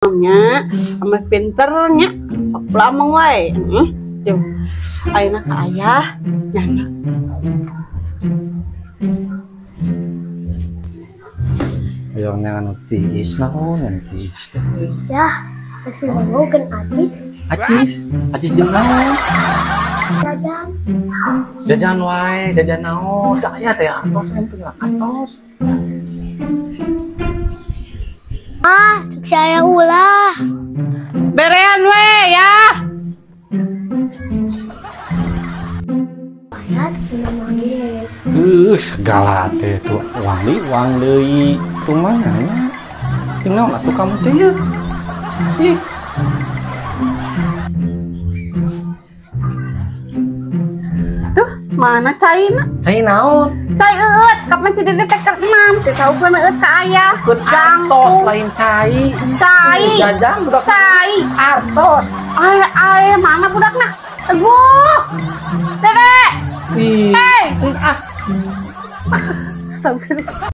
Nya, ameh pinternya, sok lameng wae. Heeh. Yuk, ayeuna ka ayah nyana. Hoyong neangan nu tiis naon anu tiis teh. Ya, cek si ngomongkeun acis. Acis, acis jeung naon? Jajan. Jajan wae, jajan naon? Teu aya teh artos kan teu artos. Ah, cek si ayah ulah. Berean we ya. Ayah cek mama ge. Segala teh tuh uang deui, uang deui. Tuh mana nya? Jeung naon atuh kamu teh yeuh? Ih. Tuh, mana caina? Cai naon? Cai eueut, kapan si Dede teh keur enam, teh taukeun eueut ka ayah. Keun artos lain cai. Cai. Jajan budak cai. Artos. Ay, ay, mana budakna? Teguh. Dede. Ih. Hey. Ah. Astagfirullah.